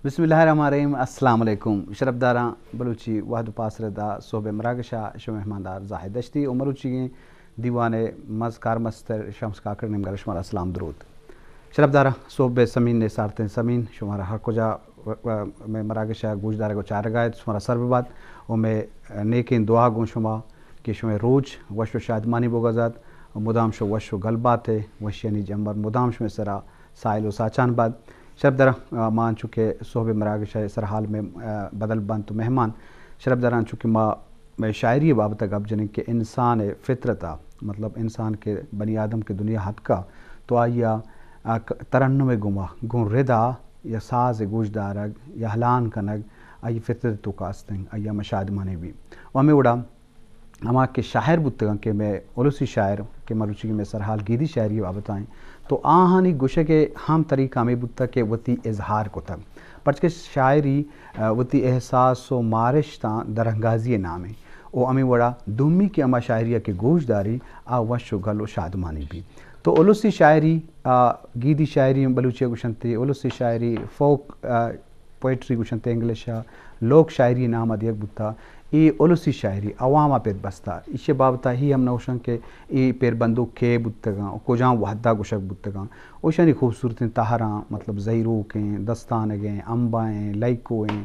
بسم اللہ الرحمن الرحیم۔ السلام علیکم۔ شرپداراں، بلوچی وہد و پاسرد ء سہب ء مراگش ء شمئے مہماندار زاہد دشتی و مروچیگیں دیوان ء مز کارمستر شمس کاکڑ نیمگا شمارا سلام دروت۔ شرپداراں، سہب ء سمین ء سارتیں سمین شمارا ہر کجا و، و، مئے مراگش ء گوشدارگ و چارگا ات، شمارا سر ببات و مئے نیکیں دعا گوں شما کہ شمئے روچ وش و شادمانی بوگا زات و مدام شو وش و گل بات ء وشیانی جمبر مدام شمئے سرا سائل و ساچان بات۔ شرپداراں، آ، ما انچو کہ سہب مراگش ء سرحال میں، آ، بدل بنت و مہمان، شرپداراں، انچو کہ ما مئے شاعری ء بابت ء گپ جنیں کہ انسان ء فطرت ء، مطلب انسان کہ بنی آدم کہ دنیا ء اتکا تو آئی ء، آ، ک-، ترنم ء گوما گوں ردا یا ساز ء گوشدارگ یا ہلان کنگ آئی فطرت ء توکا استیں، آئی ء ہما شادمانی بی۔ و ہمے وڑا ہما کہ شاعر بوتگاں کہ مئے السی شاعر کہ مروچی کہ مئے سرحال گیدی شاعری ء بابت ء انت، تو آہانی گوشگ ء ہم طریقہ ہمے بوتگ کہ وتی اظہار کتگ، پرچکہ شاعری، آ، وتی احساس و مارشتاں درانگازی ء نامیں و ہمے وڑا دومی کہ ہما شاعری ء کہ گوش داری آ وش و گل و شادمانی بی۔ تو السی شاعری، آ، گیدی شاعری بلوچی ء گوشنت، السی شاعری فوک، آ، پوئٹری گوشنت انگلش ء، لوک شاعری نام ء دیگ بوتا۔ اے السی شاعری عوام ء پد بستا۔ ایشی بابت ء ہی ہم نوشن کہ اے پیر بندوک کے بوتگاں و کجام وہدا گوشگ بوتگاں۔ و ایشانی خوبصورتیں تہراں، مطلب زہیروکیں، دستانگیں، امبائیں، لائکوئیں،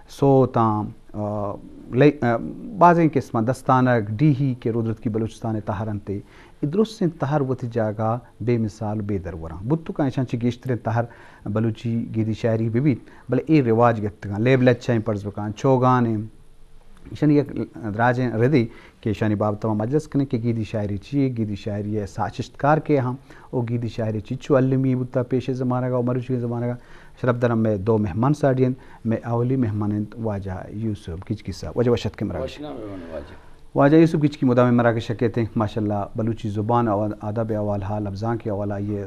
سوتاں، آ، لئی-، آ، بازیں قسماں دستانگ، ڈیہی کہ رودرتکی بلوچستان ء تہر انت۔ اے درستیں تہر وتی جاگہ بے مثال و بے درور انت۔ بوت کنت ایشاں چہ گیشتریں تہر بلوچی گیدی شاعری بہ بیت، بلے اے رواج گپتگاں، لیب لچہ ایں، پرز بکن، چوگان ایں، ایشانی یک دراجیں ردے کہ ایشانی بابت ما مجلس کنیں کہ گیدی شاعری چی اے، گیدی شاعری ء ساچشتکار کے ہم، او گیدی شاعری چی چو المی بوتا پیش زمانگ ء و مروچی زمانگ ء۔ شرپداراں، مئے دو مہمان ساڑی انت، مئے اولی مہمان انت واجہ یوسف گچکی صاحب۔ واجہ وش اتکے مراگش۔ وشنام بہ من واجہ۔ واجہ یوسف گچکی مدام مراگش ء کیت انت، ماشاءاللہ بلوچی زبان و ادب ء حوالہ ء، لبزانک ء حوالہ ء آئی ء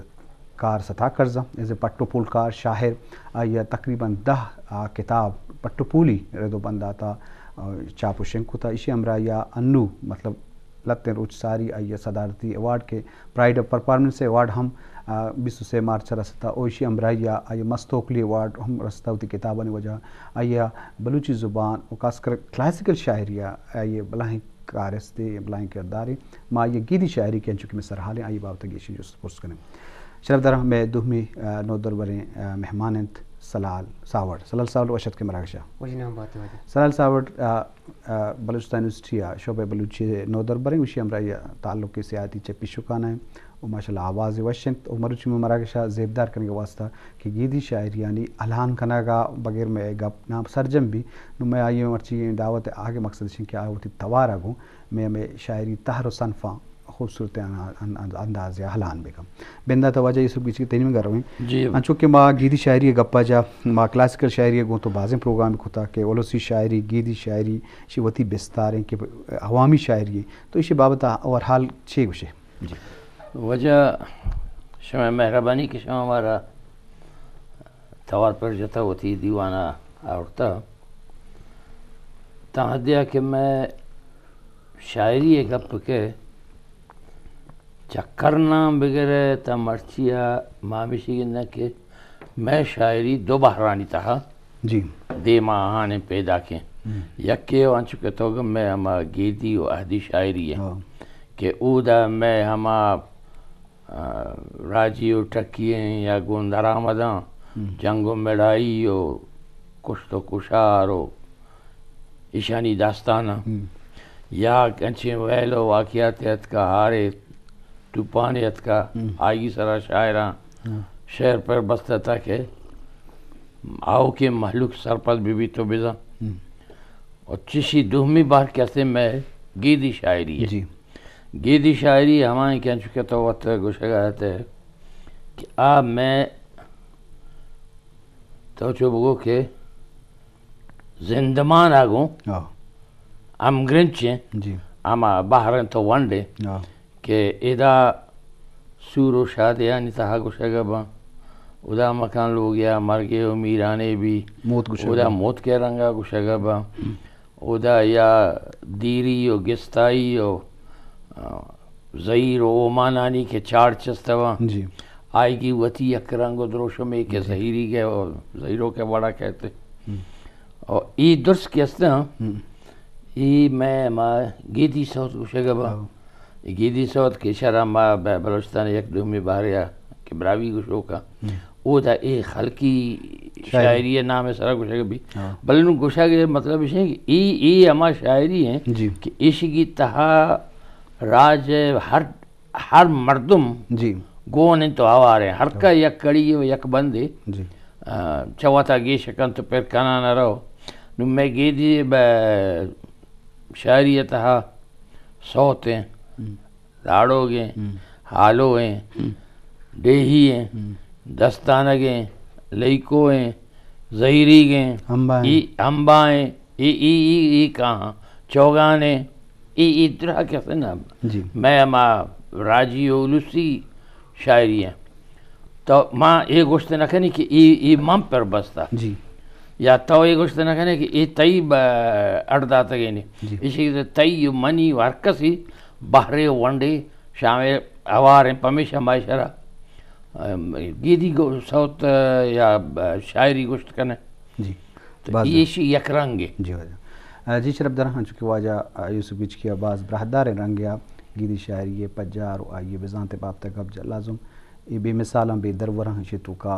کار ستا کرزا، ایز اے پٹ و پول کار، شاعر، آئی ء تقریباً دہ، آ، کتاب پٹ و پولی رد و بند داتا، آ، چاپ و شنگ کتا۔ ایشی ہمراہی ء انو، مطلب، لتیں روچ ساری آئی ء صدارتی ایوارڈ کہ پرائیڈ آف پرفارمنس ایوارڈ ہم، آ، بیست و سے مارچ ء رستا۔ او ایشی ہمراہی ء آئی ء مستوکلی ایوارڈ ہم رستا وتی کتابانی وجہ۔ آئی ء بلوچی زبان و خاص کر کلاسیکل شاعری ء آئی ء بلاہیں کارستے، بلاہیں کردارے۔ ما آئی ء گیدی شاعری کہ انچو کہ مئے سرحالیں، آئی ء بابت ء گیشیں جست پرس کنیں۔ شرپداراں، مئے دومی، آ، نودربریں، آ، مہمان انت سلال ساوڑ۔ سلال ساوڑ، وش اتکے مراگش ء۔ وشنام بات واجہ۔ سلال ساوڑ، آ، آ، بلوچستان یونیورسٹی ء شعبہ بلوچی ء نودربریں، گوشی ہمراہی ء تعلق سیاحتی چہ پیشکان ء و ماشاءاللہ آواز وش انت و مروچی مئے مراگش ء زیبدار کنگ ء واستہ کہ گیدی شاعریانی الہان کنگ ء بغیر مئے گپ نام سرجم بی، نوں مئے آئی ء مرچی دعوت ء آگے مقصد اش انت کہ آ وتی توار ء گوں مئے ہمے شاعری تہر و صنفاں خوبصورت ان-، ان-، ان-، انداز ء ہلان بکن۔ بندات ء واجہ یوسف گچکی تئی نیمگ ء رویں۔ جی۔ انچو کہ ما گیدی شاعری ء گپ ء جا، ما کلاسیکل شاعری ء گوں تو بازیں پروگرام کتا کہ السی شاعری، گیدی شاعری، شی وتی بستاریں کہ عوامی شاعری ء۔ تو ایشی بابت ء اوور حال چے گوشے؟ جی۔ واجہ، شمئے مہربانی کہ شما مارا توار پر جتا وتی دیوان ء آورتا۔ تاں حدیا کہ مئے شاعری ء گپ کہ چکر نام بگرے تا مرچی ء ما ہمیشی گنداں کہ مئے شاعری دو بہرانی تہا جی۔ دیما آہانیں پیداکیں۔ ہم۔ یکے و انچو کہ تو گم مئے ہما گیدی و اہدی شاعری ء ہاں۔ کہ اودا مئے ہما، آ، راجی و ٹکی ایں یا گوں درآمداں ہم۔ جنگ و مڑائی و کشت و کشار و ایشانی داستان ء ہم۔ یا انچیں ویل و واقعات اتکا، ہارے توپانے اتکا، ہم۔ آئی سرا شاعراں ہم۔ شعر پر بستہ تا کہ آؤکیں مہلوک سرپد بہ بیت و بزاں۔ ہم۔ و چشی دومی بار کہ استیں مئے گیدی شاعری ء۔ جی۔ گیدی شاعری ہمائیں کہ انچو کہ تو وت گوشگ ء ات کہ آ مئے تو چو بگو کہ زندمان ء گوں ہاں۔ ہمگرنچیں جی۔ ہما بہر انت و ونڈیں ہاں۔ کہ ادا سور و شادیانی تہا گوشگ ء باں، ادا مکان لوگے ء مرگے و میرانے بی، موت گوشگ ء ادا باں۔ موت کے رنگا گوشگ ء باں، ادا یا دیری و گستائی و، آ، زہیر و اومانانی کہ چاڑ چست ء باں۔ جی۔ آئی گی وتی یک رنگ و دروشمے کہ زہیری گے و زہیرو کے وڑا کہتے۔ اور ای درست کہ استاں، ای میں ما گیدی سوت گوشگ با۔ ای گیدی سوت کہ شرا ما ب-، بلوچستان یک دومی بہریا کہ براہوئی گوشوکا۔ او دا ای خلقی شاعری نام سرا گوشگ بی۔ بلے نوں گوشگ مطلب اش کہ ای، ای ہما شاعری ہیں کہ ایشی گی تہا راج ہر ہر مردم جی۔ گون انت و ہوار ہیں۔ ہر کا یک کڑی و یک بندے، جی۔ آ، چہ وتا گیش کنت و پر کنان رو۔ نوں مئے گیدی بہ شاعری تہا سوت ہیں، لاڑوگ ہیں، ہالو ہیں، ڈیہی ہیں، دستانگ ہیں، لیکو ہیں، زہیریگ ہیں، ہمبا ہیں۔ ای ہمبا ہیں۔ ای، ای، ای، ای کہاں چوگانے، ای، ای درا کسے نہ۔ جی۔ مئے ہما راجی و السی شاعری ہیں۔ تو ما اے گوشت نہ کنی کہ ای، ای من پر بستا۔ جی۔ یا تو اے گوشت نہ کنے کہ ای تئی ب-، اڑ داتگینے۔ جی۔ ایشی کہ تئی و منی و ہر کسی بہرے و ونڈے شامل ہوار ہیں، پمیشا ما شرا، ام، گیدی گو-، سوت یا ب-، شاعری گوشت کنے۔ جی۔ تو باز ایشی یک رنگے۔ جی واجہ۔ آ، جی شرپ دراں، چونکہ واجہ، آ، یوسف گچکی ء باز براہداریں رنگے ء گیدی شاعری ء پجار و آئی ء بزانت ء بابت ء گپ جت۔ لازم اے بے مثالاں بے درور ایں، ایشی توکا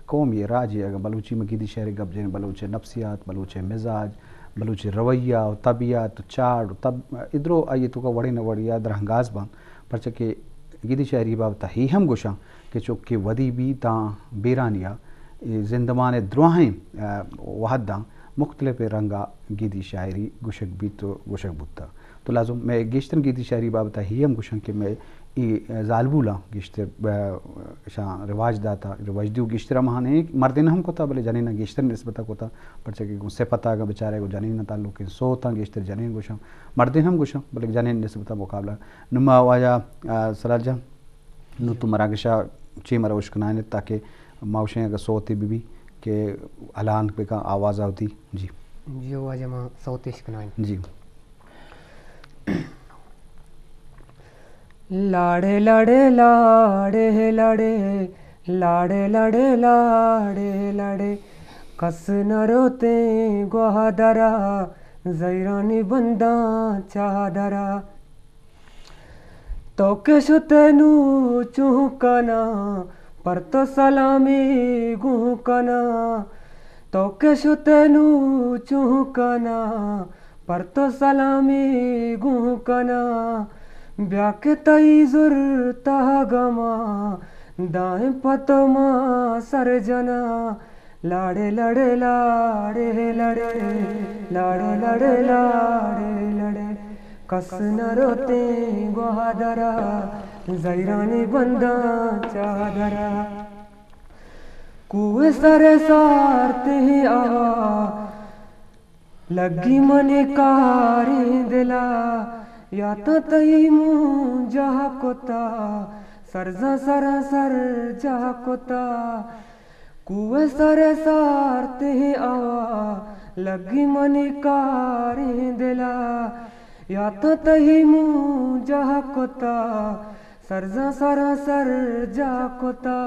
قومی راجی اگاں بلوچی ما گیدی شاعری گپ جنیں، بلوچ ء نفسیات، بلوچ ء مزاج، بلوچ ء رویہ و طبیعت و چاڑ و طب-، ادرو آئی توکا وڑے نہ وڑے ء درانگاز باں، پرچہ کہ گیدی شاعری بابت ء ہی ہم گوشاں کہ چک کہ ودی بی تاں بیرانی ء اے زندمان ء دراہیں، آ، وہداں مختلف رنگ ء گیدی شاعری گوشگ بیت و گوشگ بوتہ۔ تو لازم مئے گیشتر گیدی شاعری بابت ء ہی ہم گوشاں کہ مئے اے زالبولاں گیشتر، آ، شاں رواج داتا، رواج دیو گیشتر ہمانے مردین ہم کتا، بلے جنین گیشتر نسبت کتا، پرچہ کہ گوں صفت ء اگاں بچارے گوں جنین تعلق ہیں، صوتاں گیشتر جنین گوشاں، مردین ہم گوشاں، بلے جنین نسبت مقابلہ۔ نما واجہ، آ، سلال جان، نوں تو مراگش ء چے مرا اشکنائینت تاکہ ما وشیں اگہ سوتے بہ بی کہ الان بکن آواز آوتی۔ جی۔ جی واجہ ما سوتے اشکنائین۔ جی۔ لاڑے لاڑے لاڑے لاڑے، لاڑے لاڑے لاڑے لاڑے، کس نہ روتے گوادرا، زیرانی بنداں چادرا۔ تو کہ شتے نوں چوں کناں، پر تو سلامی گوں کناں۔ تو کہ شتے نوں چوں کناں، پر تو سلامی گوں کناں۔ بیا کہ تئی زرتہ گماں، دائم پہ تو ما سر جناں۔ لاڑے لاڑے لاڑے لاڑے، لاڑے لاڑے لاڑے لاڑے، کس نہ روتے گوادرا، زیرانی بنداں چادرا۔ کوہ سر سارتے آوا، لگی منی کاریں دلا، یا تاں تئی مونجا کتا، سرزاں سراں سر جا کتا۔ کوہ سر سارتے آوا، لگی منی کاریں دلا، یا تاں تئی مونجا کتا، سرزاں سراں سر جا کتا۔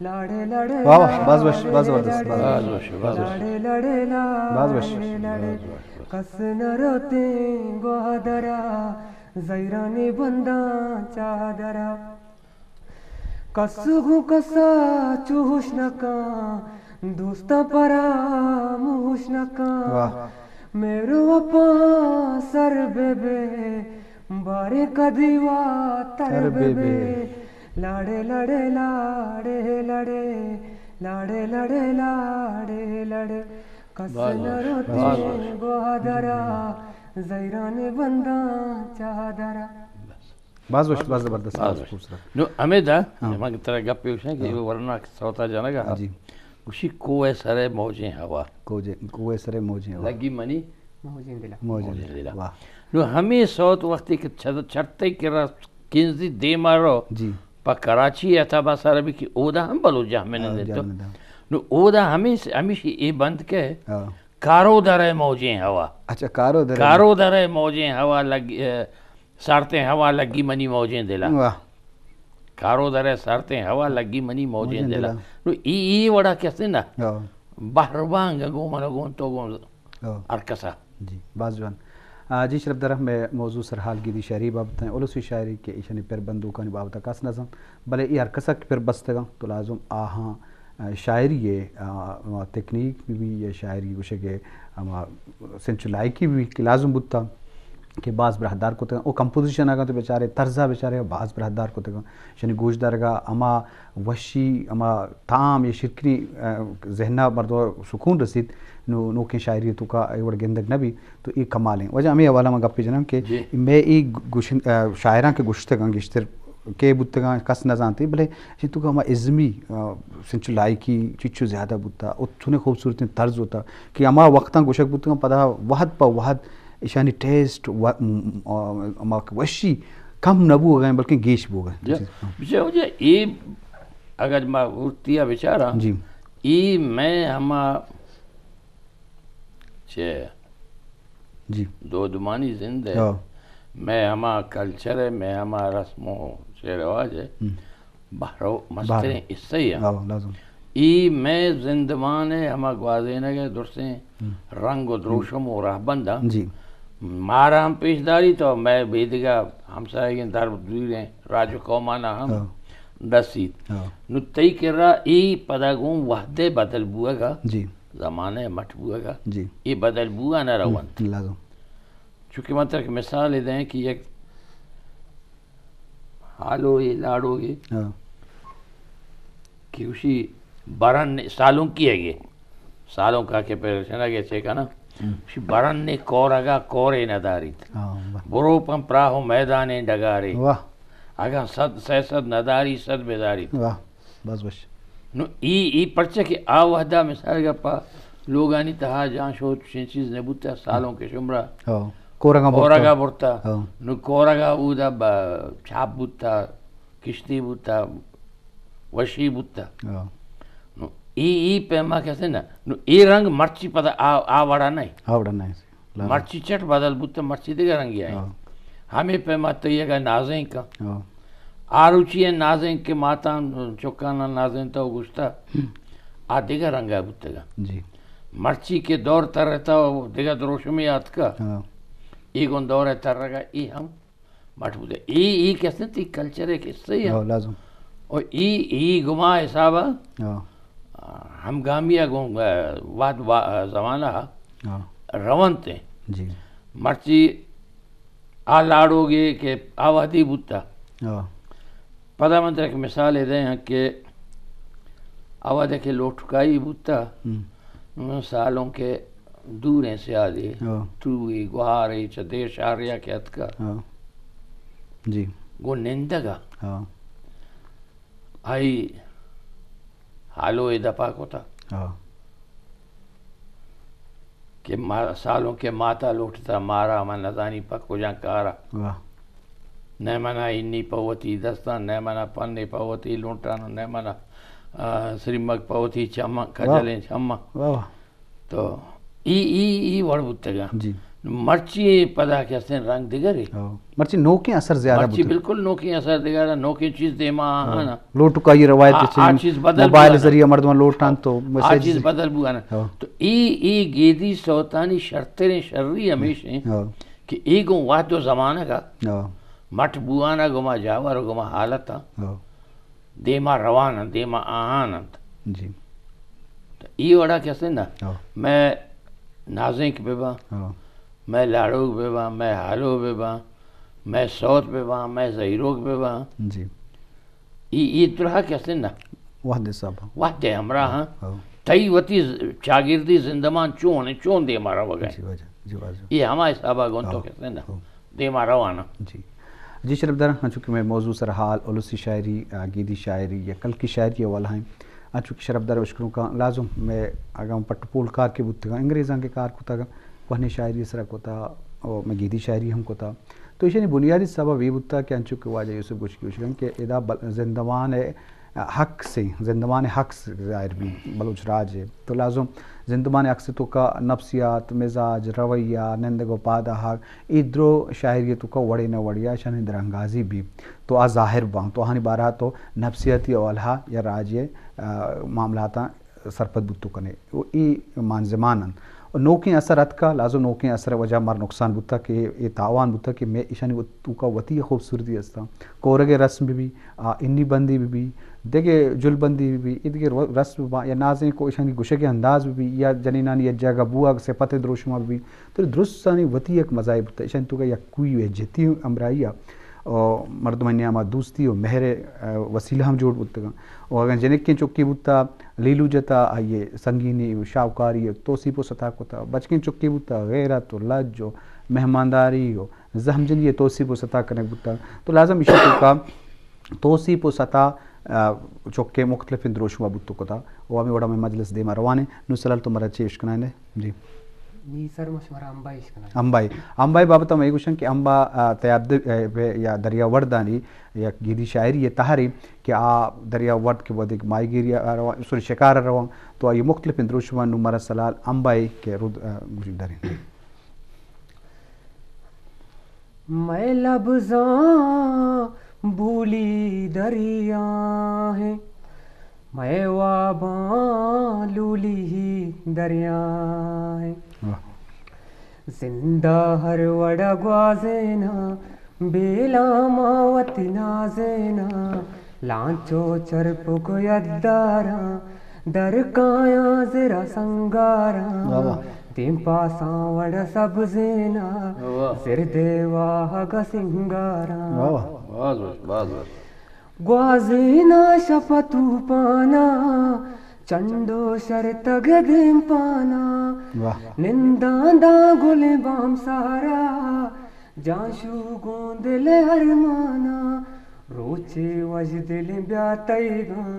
لاڑے لاڑے واہ واہ، باز وش، باز زبردست، باز وش۔ لاڑے لاڑے لاڑے باز وش۔ لاڑے، کس نہ روتے گوادرا، زیرانی بنداں چادرا۔ کس گوں کسا چوش نہ کن، دوستاں پراموش نہ کن۔ واہ۔ مہر و وپا سر بہ بے، باریں کدی واتر بہ بے۔ لاڑے لاڑے لاڑے لاڑے، لاڑے لاڑے لاڑے لاڑے، کس نہ روتے گوادرا، زیرانی بنداں چادرا۔ باز وش، باز زبردست، باز باز وش۔ خوبصورت۔ نوں ہمے دا، ہاں۔ من ترا گپے گوشاں کہ ہاں۔ اے ورناک سوتا جنگا۔ جی۔ گوشی کوہ سر موجیں ہوا۔ کوجے-، کوہ سر موجیں ہوا۔ لگی منی موجیں دلا۔ موجیں دلا۔ واہ۔ نوں ہمے سوت وقتی کہ چھت-، چھٹتے کہ را کنزی دیما رو، جی۔ پہ کراچی ء تبا سر بی کہ اودا ہم بلوچ جہمنند ہاں، انت۔ جہمنند۔ نوں اودا ہمے س-، ہمیشی اے بند کہ ہاں۔ کارو در ء موجیں ہوا۔ اچھا، کارو در ء۔ کارو در ء موجیں ہوا لگ-، اے، سارتیں ہوا لگی منی موجیں دلا۔ واہ۔ کارو درے سرتیں ہوا لگی منی موجیں موجیں دلا۔ دلا۔ نو ای، ای وڑا کسے نا۔ ہاں۔ بہر بانگ گوں من گوں تو گوں ہاں۔ ہر کسا۔ جی، باز جوان۔ آ، جی شرف دار، مئے موضوع سرحال گیدی شاعری بابت ہیں، السی شاعری کہ ایشانی پر بندوکانی بابت کس نہ زانت، بلے ای ہر کسا کہ پر بستگاں تو لازم آہاں، آ، شاعری ء، آ، ہما تکنیک بہ بی یا شاعری گوشگ ء ہما سنچ و لائکی بہ بی کہ لازم بوتا کہ باز براہدار کتگاں۔ او کمپوزیشن اگاں تو بیچارے طرزا بیچارے باز براہدار کتگاں۔ شنی گوشدارگا ہما وشی، ہما تام یا شرکنی، آ، ذہنا مردم سکون رسیت، نو نوکیں شاعری توکا اے وڑ گندگ نہ بی۔ تو اے کمالیں۔ واجہ ہمے حوالہ ما گپے جناں کہ جی۔ مئے اے گوشن-، آ، شاعراں کہ گوشتگاں گیشتر کہ بوتگاں کس نہ زانتے، بلے چی تو کہ ہما ازمی، آ، سنچو لائکی چچو زیادہ بوتا، او تھنے خوبصورتیں طرز ہوتا کہ ہما وقتاں گوشگ بوتگاں، پدا وہد پہ وہد ایشانی ٹیسٹ و-، م-، آ، ہما وشی کم نہ بوگا ہیں، بلکہ گیش بوگا ہیں۔ جی۔ بچے، بچے، اے اگر ما ورتیا بیچارا، جی۔ اے مئے ہما چہ جی۔ دودمانی زند ء، ہاں۔ مئے ہما کلچر ء، مئے ہما رسم و چہ رواج ء ہم۔ بہر و بہر۔ مستریں حصہ ء۔ ہاں، لازم۔ ای مئے زندمان ء ہما گوازینگ ء درسیں ہم۔ رنگ و دروشم و رہبند ء جی۔ مارا ہم پیش داری تو مئے بیدگہ ہمسایگیں در دوریں راج و قومانا ہم ہاں۔ رسیت۔ ہاں۔ نو تئی کرا ای پدا گوں وہد ء بدل بوگ ء جی۔ زمانہ ء مٹ بوگ ء جی۔ اے بدل بوگ ء نہ ہم، رونت۔ لازم۔ چونکہ من ترا یک مثال دیں کہ یک ہالو اے لاڑو اے ہاں۔ کہ اشی برن سالونکی اگے، سالونکا کہ پیرشن اگے چے کنا، ہم۔ اشی برن کورگا کورے نداریت۔ ہاں، واہ۔ برو پن پراہ و میدان ڈگارے۔ واہ۔ اگاں صد، سئے صد نداری، صد بداریت۔ واہ۔ باز وش۔ نو ای، ای پرچہ کہ آ وہدا مثال گپا لوگانی تہا جان شوت چین چیز نہ بوتا، سالونک شمرا ہو، کورگا برتا۔ کورگا برتا۔ ہو۔ نو کورگا اودا با-، چھاپ بوتا، کشتی بوتا، وشی بوتا۔ ہو۔ نو ای، ای پیما کسے نا۔ نو ای رنگ مرچی پدا آ، آ وڑا نہیں۔ آ وڑا نہیں۔ لازم۔ مرچی چٹ بدل بوت، مرچی دگہ رنگی آئی۔ ہاں۔ ہمے پیما تئی اگا نازینک۔ ہاں۔ آروچی نازینک کہ ماتان چکانا نازینتا و گوشتا، ہم۔ آ دگہ رنگا بوتگا۔ جی۔ مرچی کہ دور ترتا و دگہ دروشمی آتکا۔ ہاں۔ ای گون دور ترگا ای ہم مٹ بوتہ۔ ای، ای کسے تئی کلچر ایک حصہ ہی ہے۔ ہاں، لازم۔ اور ای، ای گما حسابا ہاں۔ ہمگامی ء گوں، ء، وہد وا-، زمانہ ء ہاں۔ رونت انت۔ جی۔ مرچی آ لاڑوگے کہ آ وہدی بوتا۔ ہاں۔ پدا من ترا یک مثالے دیاں کہ آ وہدے کہ لوٹکائی بوتا، ہم۔ سالونک دوریں سیادے، ہاں۔ ٹوئے، گوہارے، چہ دیر شہریا کہ اتکا۔ ہاں۔ جی۔ گوں نندگا۔ ہاں۔ آئی ہالو ء دپا کتا ہاں۔ کہ ما-، سالونک ماتا لوٹتا مارا، من نزانی پہ کجا کارا۔ واہ۔ نئے منا انی پہ وتی دستاں، نئے منا پنے پہ وتی لونٹاں، نئے منا، آ، سریمگ پہ وتی چماں، واہ۔ کجلیں چماں۔ واہ واہ۔ تو ای، ای، ای وڑ بوتگاں۔ جی۔ مرچی پدا کہ استیں رنگ دگرے۔ ہاں۔ مرچی نوکیں اثر زیادہ مرچی بوتگ۔ بالکل نوکیں اثر دگرے، نوکیں چیز دیما ہاں۔ آنا۔ لوٹکائی روایت آ، چہ آ چیز بدل موبائل بوگانا۔ ذریعہ مردم لوٹان تو آ میسج چیز بدل بوگانا۔ ہاں۔ تو ای، ای گیدی سوتانی شرتریں شری ہمیش ہیں ہاں۔ کہ ای گوں وہد و زمانگا ہاں۔ مٹ بوانا گما جاور و گما حالتا۔ ہاں۔ دیما روان انت، دیما آہان انت۔ جی۔ تو ای وڑا کسے نہ۔ ہاں۔ مئے نازینک بباں، ہاں۔ مئے لاڑوک بباں، مئے ہالو بباں، مئے سوت بباں، مئے زہیروک بباں۔ جی۔ ای، ای درہا کسے نہ۔ وہد حساب۔ وہد ہمراہ ہاں۔ ہاں۔ تئی وتی ز-، چاگردی زندمان چون، چون دیما روگا۔ جی واجہ، جی واجہ۔ ای ہما حسابا گون تو ہاں۔ کسے نہ۔ ہاں۔ دیما روان انت۔ جی۔ جی شرف دار، انچو کہ مئے موضوع سرحال السی شاعری، آ، گیدی شاعری یا کلکی شاعری حوالہ ہیں۔ انچو کہ شرف دار اشکنوکاں لازم مئے اگاں پٹ پول کار کہ بوتگاں، انگریزاں کہ کار کتگاں، کوہنی شاعری سرا کتا، او مئے گیدی شاعری ہم کتا۔ تو ایشانی بنیادی سبب یہ بوتا کہ انچو کہ واجہ یوسف گوشکی گوشگن کہ ادا بل-، زندمان ہے، حق سے، زندمان حق سے ظاہر بی بلوچ راج ء۔ تو لازم زندمان حق سے توکا نفسیات، مزاج، رویہ، نندگ و پاد آہگ، اے درو شاعری توکا وڑے نہ وڑیا اشانی درانگازی بی۔ تو آ ظاہر باں۔ تو آہانی بارہ تو نفسیاتی حوالہ یا راج ء، آ، معاملاتاں سرپد بوتو کنے۔ و اے مان زمان انت۔ و نوکیں اثر اتکا، لازم نوکیں اثر وجہ مر نقصان بوتا کہ اے تاوان بوتا کہ میں ایشانی وت-، توکا وتی خوبصورتی استا۔ کورگ رسم بی بی، آ، انی بندی بی بی، دگہ جل بندی بی بی، اے دگہ رو-، رسم با، یا نازیں کو ایشانی گشگ انداز بی بی، یا جنینانی یک جاگہ بوگ، صفت دروشما بی بی۔ تو درستانی وتی یک مزائی بوتا، ایشانی توکا یک کوئی و جتی ہمراہی آ، و مردمانی نیاما دوستی و مہر، آ، وسیلہ ہم جوڑ بوتگاں۔ و اگاں جنکیں چکے بوتا، لیلو جتا، آئی ء سنگینی و شاہوکاری ء توسیپ و ستا کتا۔ بچکیں چکے بوتا، غیرت و لج و مہمانداری و زہمجنی ء توسیپ و ستا کنگ بوتا۔ تو لازم ایشی توکا توسیپ و ستا، آ، چکے مختلفیں دروشما بوتو کتا۔ و ہمیں وڑا میں مجلس دیما روانے۔ نو سلال تو مرا چے اشکنائنے؟ جی۔ نی سر ما شمارا امبائی اشکنائیں۔ امبائی۔ امبائی بابت ہم اے گوشن کہ امبا، آ، تیاب د-، آ، یا دریا وردانی یک گیدی شاعری ء تہرے کہ آ دریا ورد کہ وھدے کہ ماہیگیری ء رواں، سوری، شکار ء رواں، تو آئی مختلف دروشماں نوں مرا سلال امبائے کہ رد، ء، گوشداریں۔ مئے لبزاں بولی دریا ہیں، مئے واباں لولی دریا ہیں۔ واہ۔ زندہ ہر وڑ گوازیناں، بیلاں ما وتی نازیناں، لانچو چرپک یداراں، در کایاں زرا سنگاراں، واہ واہ۔ دیم پاساں وڑ سبزیناں، واہ۔ زردے واہگ سنگاراں۔ واہ واہ۔ باز وش، باز وش۔ گوازیناں شپ ء توپاناں، چنڈو شرتگ دیم پاناں۔ واہ۔ ننداں داں گلیں بام سارا، جان شو گوں دل ارماناں۔ روچے وژ دلیں بیا تئیگاں،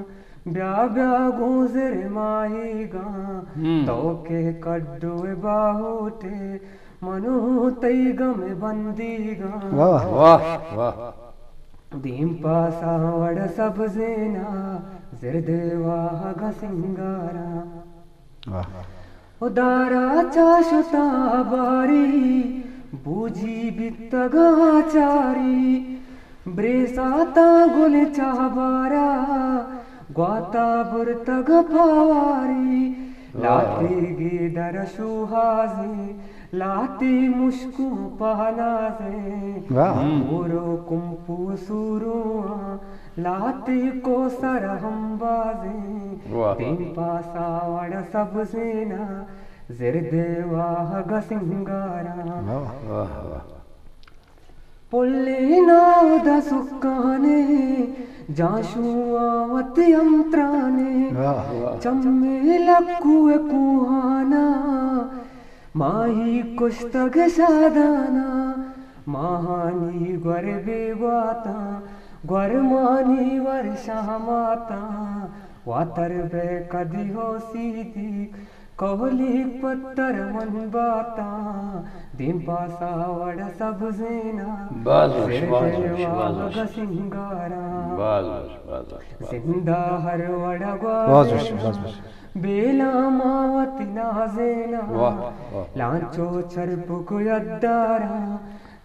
بیا بیا گوں زر ماہیگاں۔ ہم۔ تو کہ کڈو باہوٹے، منو تئی گم بندیگاں۔ واہ۔ واہ، واہ۔ دیم پاسا وڑ سبزینا، زردے واہگ سنگاراں۔ واہ۔ و دارا چا شتا باری، بوجی بیتگا چاری۔ بریساتا گل چا بارا، گواتا برتگ پاواری۔ واہ۔ لاتی گیدر شوہازیں، لاتی مشکوں پہنازیں۔ واہ۔ مورو کمپو سورواں، لاتی کوسر ہمبازیں۔ واہ۔ دیم پاسا وڑ سبزینا، زردے واہگ سنگاراں۔ واہ۔ واہ، واہ۔ پلے ناودا سکانے، جانشواں وت ہم ترانے۔ واہ، واہ۔ چمے لکو ء کوہانا، ماہی کشتگ شادانا۔ ماہانی گور بے گواتاں، گورمانی ور شاماتاں۔ واتر بے کدی ہو سیدی، کوہلیگ پتر من باتاں، دیم پاسا وڑ سبزینا۔ باز وش، باز وش، باز وش۔ سنگاراں۔ باز وش، باز وش، باز وش۔ زندہ ہر وڑ گوازینا۔ باز وش، باز وش۔ بیلاں ما وتی نازینا۔ واہ، واہ۔ لانچو چرپک یداراں،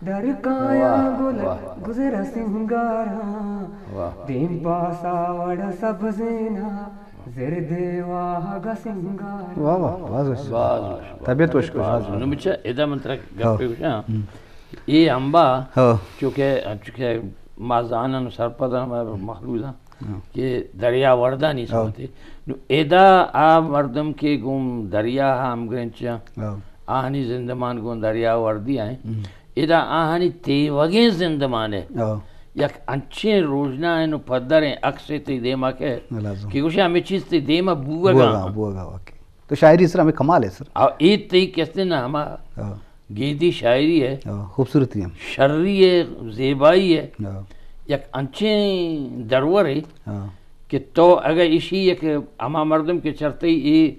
در کایاں واہ، گل واہ۔ گزر سنگاراں۔ واہ۔ دیم پاسا وڑ سبزینا۔ زردے واہگ سنگار۔ واہ واہ، باز وش۔ باز وش، باز۔ طبیعت وش کن، باز وش۔ نو بچہ، ادا من ترا گپے گوشاں۔ ہم۔ اے امبا، ہاں۔ چونکہ، چونکہ ما زانن سرپدن، ما مخلوق ہاں۔ کہ دریا وردانی ہاں۔ سمتے۔ نو ادا آ مردم کہ گوں دریا ہم گرنچاں، ہاں۔ آہانی زندمان گوں دریا وردی آئیں۔ ہم۔ ادا آہانی تیوگیں زندمانے۔ ہاں۔ یک انچیں روژنائیں و پدریں عکسے تئی دیما کہ، لازم۔ کہ گوشے ہمیں چیز تئی دیما بوگا۔ بوگا، بوگا، واقعی۔ تو شاعری سر ہمیں کمال ہے سر۔ آ، اے تئی کستے نہ ہما ہاں۔ گیدی شاعری ہے۔ ہاں، خوبصورتی ہے۔ شری ہے، زیبائی ہے۔ ہاں۔ یک انچیں درور ہے ہاں۔ کہ تو اگر اشی یک ہما مردم کے چرتے اے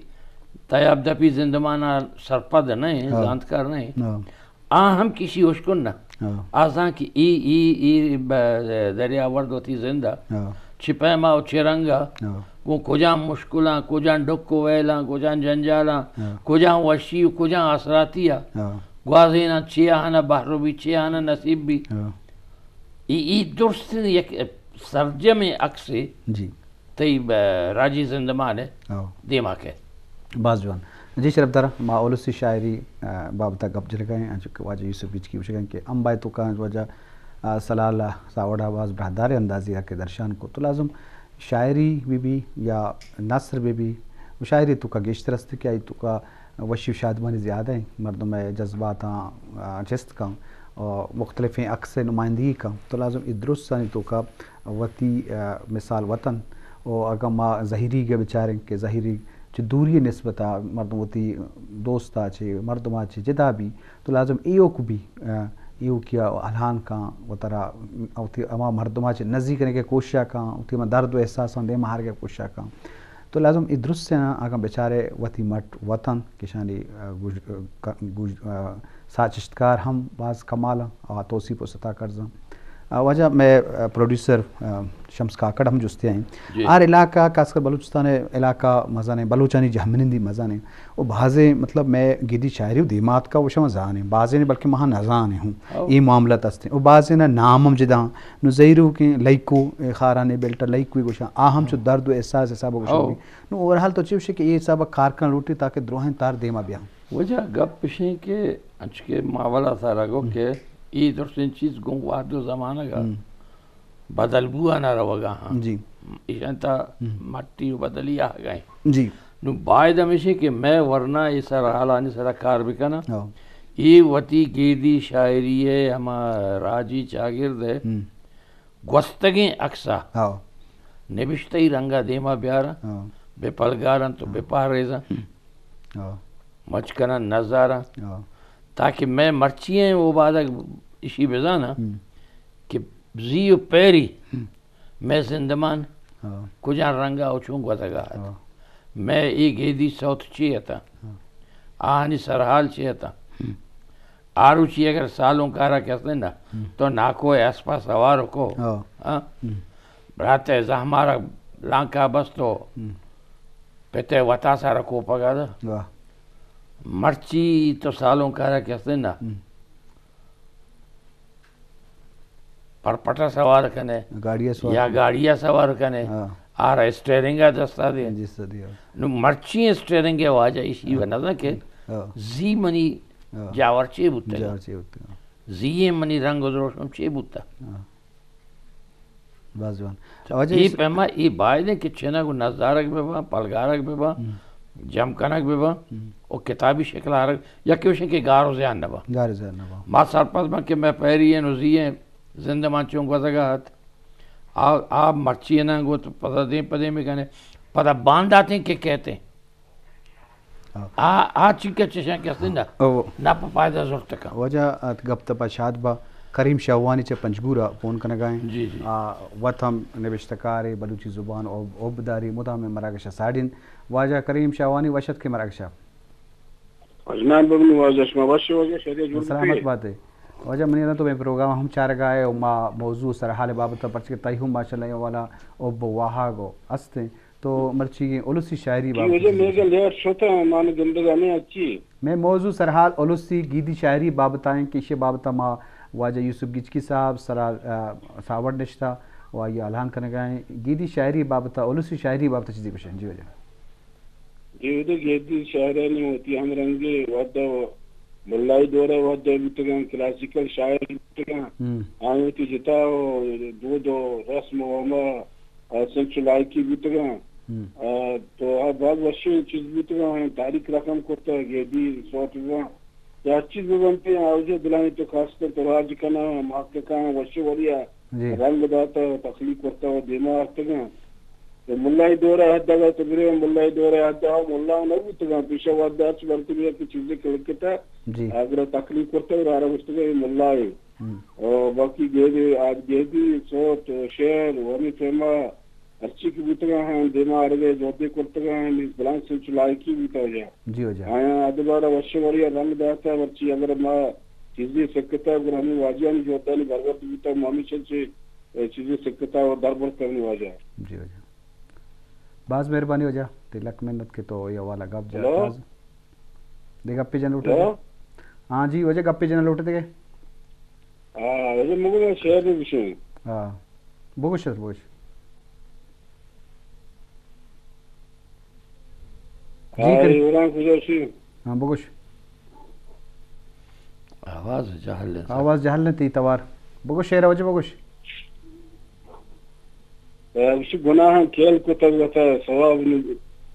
تیاب دپی زندمانا سرپد نہیں، ہاں۔ زانتکار نہیں۔ ہاں۔ آ ہم کسی اشکن نہ۔ ہاں۔ آ زان کہ ای، ای، ای ب-، دریا ورد وتی زندہ۔ ہاں۔ چہ پیما و چہ رنگا، ہاں۔ گوں کجام مشکلاں، کجام ڈک و ویلاں، کجام جنجالاں، ہاں۔ کجام وشی و کجام آسراتیا، ہاں۔ گوازیناں چے آہانا بہر بی، چے آہانا نصیب بی۔ ہاں۔ ای، ای درستیں یک سرجمیں عکسے۔ جی۔ تئی ب-، راجی زندمان ء ہو۔ دیما کئیت۔ باز جوان۔ جی شرفدار، ما اولسی شاعری، آ، بابت ء گپ جنگ ء ایں، انچو کہ واجہ یوسف گچکی گوشگ ء انت کہ امبا ء توکا واجہ، آ، سلال ء ساوڑ ء باز براہداریں اندازے ء کہ درشان کو۔ تو لازم شاعری بہ بی یا نثر بہ بی، و شاعری توکا گیشتر است کہ آئی توکا وشی و شادمانی زیادہ ایں، مردم ء جذباتاں، آ، چست کن، و مختلفیں عکس ء نمائندگی کن۔ تو لازم اے درستانی توکا وتی، آ، مثال وطن۔ و اگاں ما زہیریگ ء بچاریں کہ زہیریگ چہ دوری ء نسبت ء مردم وتی دوست ء چہ، مردم ء چہ جدا بی، تو لازم ایوک بی، آ، ایوکی ء الہان کن، وترا وتی ہما مردم ء چہ نزیک کنگ ء کوشش ء کن، وتی ہما درد و احساساں دیم ء آرگ ء کوشش ء کن۔ تو لازم اے درستیاں اگاں بچارے وتی مٹ وطن کشانی، آ، گوش-، آ، ک-، گوش-، آ، ساچشتکار ہم باز کمال آں، آ توسیپ و ستا کرزاں۔ آ، واجہ مئے، آ، پروڈیوسر، آ، شمس کاکڑ ہم جستے آئیں۔ جی۔ ہر علاقہ، خاص کر بلوچستان ء علاقہ مزن ایں، بلوچانی جہمنندی مزن ایں۔ و بازیں، مطلب، مئے گیدی شاعری و دیماتکا و شما زانیں، بازیں بلکہ مہاں نزانیں ہوں۔ او۔ اے معاملات ہستیں۔ و بازیں نام ہم جدا ہوں۔ نو زہیروکیں لائکو، اے خارانی بیلٹ ء لائکوی گوشاں، آ ہم چو درد و احساس حساب گوشاں۔ او۔ نو اوورحال تو چے گوشے کہ اے حساب کار کن لوٹی تاکہ دراہیں تار دیما بیاں؟ وجہ گپ اش انت کہ انچکہ ما اولا سارا گو کہ اے درستیں چیز گوں وہد و زمانگ ء بدل بوان ء روگ ء ہاں۔ جی۔ ایشان تا مٹی و بدلی آہگ ء۔ جی۔ نو باید ہمیش کہ مئے ورنا اے سرحالانی سرا کار بکناں۔ ہاں۔ اے وتی گیدی شاعری ء ہما راجی چاگرد ء گوستگیں عکس ء ہاں۔ نبشتہی رنگ ء دیما بیاراں، ہاں۔ بہ پلگاراں تو بہ پہریزاں۔ ہاں۔ مچ کناں نزاراں۔ ہاں۔ تاکہ مئے مرچی ایں اوبادگ اشی بزاناں کہ زی و پیری مئے زندمان ہاں۔ کجا رنگ ء و چون گوزگ ء ات۔ ہاں۔ مئے اے گیدی سوت چی اتاں؟ ہاں۔ آہانی سرحال چی اتاں؟ آروچی اگر سالوں کارا کسے نہ، تو ناکو اسپا سوار کو۔ ہاں۔ ہاں؟ برات زہمارا لانکا بستو، پتے وتا سارا کوپگا دا۔ واہ۔ مرچی تو سالوں کارا کسے نہ۔ پرپٹا سوار کنے، گاڑی ء سوار یا کنے۔ گاڑی ء سوار کنے، ہاں۔ آرا اسٹیئرنگ ء دستا دے۔ جی، سدی ہاں۔ نو مرچی اسٹیئرنگ ء واجہ ایشی و نزاں کہ ہاں۔ زی منی ہاں۔ جاور چے بوتگ؟ جاور چے بوتگ؟ زی منی رنگ و دروشم چے بوتگ؟ ہاں۔ باز جوان۔ واجہ اے اس پیما اے باید انت کہ چنگ و نزارگ بہ باں، پلگارگ بہ باں، جم کنگ بہ باں، و کتابی شکل آرگ، یکے وشیں کہ گار و زیان نہ باں۔ گار و زیان نہ باں۔ ما سرپد باں کہ مئے پیری ایں و زی ایں، زندمان چون گوزگا ات۔ آ، آ مرچی اناں گوت، پدا دیم پہ دیم کنے، پدا بانداتیں کہ کہتے۔ ہاں۔ آ، آ چنکہ چشاں کہ ہستیں نا، او۔ نپ پائدہ زرت کن۔ واجہ ات گپ تپا شاد با۔ کریم شاہوانی چہ پنجگور ء فون کنگا ایں۔ جی، جی۔ آ، وت ہم نبشتہ کارے، بلوچی زبان اوب، اوب داری، مدام مراگش ء ساڑی انت۔ واجہ کریم شاہوانی وش اتکے مراگش ء۔ اجمان ببنی واجہ، شما وش واجہ، شریعت جوڑ سلامت بکے۔ باتے۔ واجہ منی رند تو مئے پروگرام ہم چارگا ئے و ما موضوع سرحال بابت ء، پرچہ کہ تئی ہم ماشاءاللہ اے والا حب و واہگ و است انت۔ تو مرچیگیں السی شاعری جی بابت واجہ، چیزے مئے گل لیٹ شتاں، مان گندگا نہ اچی۔ مئے موضوع سرحال السی گیدی شاعری بابت ء انت کہ ایشی بابت ء ما واجہ یوسف گچکی صاحب سرا، آ، ساوڑ نشتہ و آئی ء الہان کنگا ایں۔ گیدی شاعری بابت ء، السی شاعری بابت ء چیزے گوشیں۔ جی واجہ۔ جی، اودے گیدی شاعرانی وتی ہم رنگیں وھد ء ملائی دور ء وھد ء بوتگاں، کلاسیکل شاعر بوتگاں۔ ہم۔ آیاں وتی جتا و دود و رسم و ہما، آ، سنچ و لائکی بوتگاں۔ ہم۔ آ، تو آ باز وشیں چیز بوتگاں، تاریخ رقم کرتہ، گیدی سوت بزاں۔ یا ہر چیز بہ بنتیں، آوجہ دلانی تو کاستر تو راج کناں، محققاں وشیں وڑی ء جی۔ رنگ داتہ، تخلیق کرتہ و دیما آرتگاں۔ تو ملائی دور ء حد اگاں تو برے، ملائی دور ء حد ء ملا نہ بوتگاں، پیشہ وھد ء ہرچ برتگے کہ چیزے کہ لکتہ، جی۔ اگر تخلیق کرتہ و آرا گوشتگاں اے ملائے۔ ہم۔ و باقی گیدی، آ، گیدی سوت و شعر و ہمے پیما ہرچی کہ بوتگاں ہاں، دیما آرگ ء جہدے کرتگاں ہاں، نی بلائیں سنچ لائکی بوتہ واجہ۔ جی واجہ۔ آیاں ادبارا وشیں وڑی ء رنگ داتہ، مرچی اگر ما چیزے سکتہ، گڑا ہمے واجہانی جہدانی بربط بوتہ، ما ہمیشاں چہ چیزے سکتہ و دربرتہ ہمے واجہ۔ جی واجہ۔ باز مہربانی واجہ، تئی لک منت کہ تو اے حوالہ گپ جا۔ ہلو؟ باز دے گپے جن لوٹے ہلو؟ دے۔ ہاں جی واجہ، گپے جن لوٹے دے۔ ہاں، واجہ مگو میں شعر بگوشیں۔ ہاں۔ بگوش، بگوش۔ جی، آ، کر۔ اے وران کجا شی؟ ہاں، بگوش۔ آواز جہل ہے۔ آواز جہل نے تئی توار۔ بگوش شعر واجہ بگوش۔ آ، گوشی گناہاں کیل کتگ وتا ثواب نی،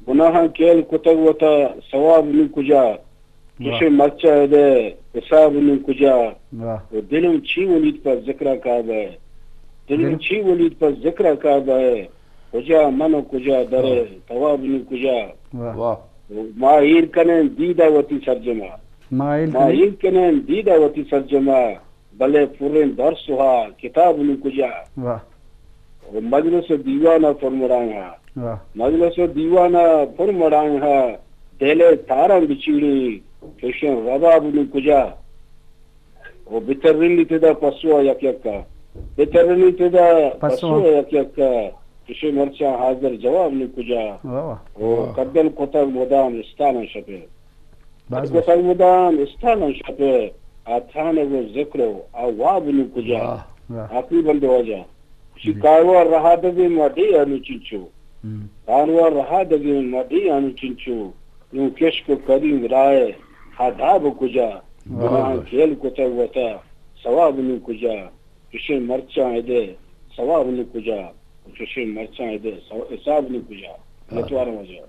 گناہاں کیل کتگ وتا ثواب نی کجا؟ واہ۔ چشیں مرچاں ادے حساب نی کجا؟ واہ۔ و دلم چی ولید پہ ذکر کعبہ ہے؟ دلم دل چی ولید پہ ذکر کعبہ ہے؟ کجا من و کجا در ہے؟ واہ۔ ثواب نی کجا؟ واہ۔ واہ۔ ما ایر کنیں دیدہ وتی سرجما۔ ما ایر ما کنیں۔ ایر کنیں دیدہ وتی سرجما۔ بلے پریں درس و ہا کتاب نی کجا؟ واہ۔ و مجلس و دیوان پر مڑاں ہا۔ واہ۔ مجلس و دیوان پر مڑاں ہا۔ دل تاراں بچیڑی، کشن رباب نی کجا؟ و بترنی تدا پسوا یک یکا۔ بترنی تدا پسوا۔ پسوا یک یکا۔ چشیں مرچاں حاضر جواب نی کجا؟ واہ واہ۔ او واہ۔ کدن کتگ مدام استالاں شپے۔ باز کد کتگ مدام استالاں شپے۔ آ تھانگ و ذکر و آ واب نی کجا؟ واہ۔ واہ۔ آخری بند واجہ۔ شی جی۔ کاروان رہا دگیں ما ڈیہہ انو چنچو۔ ہم۔ کاروان رہا دگیں ما ڈیہہ انو چنچو۔ نوں کشک و کریم راہ ہا داب کجا؟ واہ۔ گناہاں کیل کتگ وتا ثواب نی کجا؟ چشیں مرچاں ادے ثواب نی کجا، چشیں مرچاں ادے ثو-، حساب نی کجا۔ ہاں۔ لتوار واجہ۔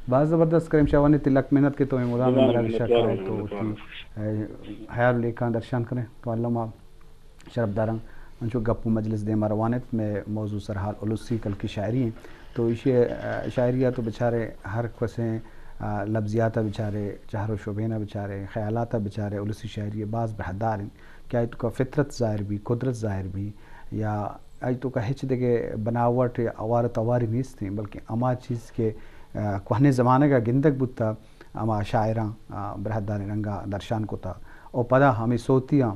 باز زبردست کریم شاہ وانی، تئی لک منت کہ تو اے مدام مدام برا گشا لتوار کرے واجہ، تو لتوار وتی، واجہ۔ اے، حیال لیکاں درشان کرے تو علامہ شرف داراں انچو گپ و مجلس دیما روان ایت۔ مئے موضوع سرحال السی کلکی شاعری ہیں۔ تو ایشی، آ، شاعری ء تو بچارے ہر کسیں، آ، لبزیات ء بچارے، چہر و شبین ء بچارے، خیالات ء بچارے، السی شاعری ء باز بہدار انت کہ آئی توکا فطرت ظاہر بی، قدرت ظاہر بی، یا آئی توکا ہچ دگہ بناوٹ یا اوار و تواری نیست انت، بلکہ ہما چیز کہ، آ، کوہنیں زمانگ ء گندگ بوتا، ہما شاعراں، آ، بہداریں رنگا درشان کتا۔ و پدا ہمے صوتیاں،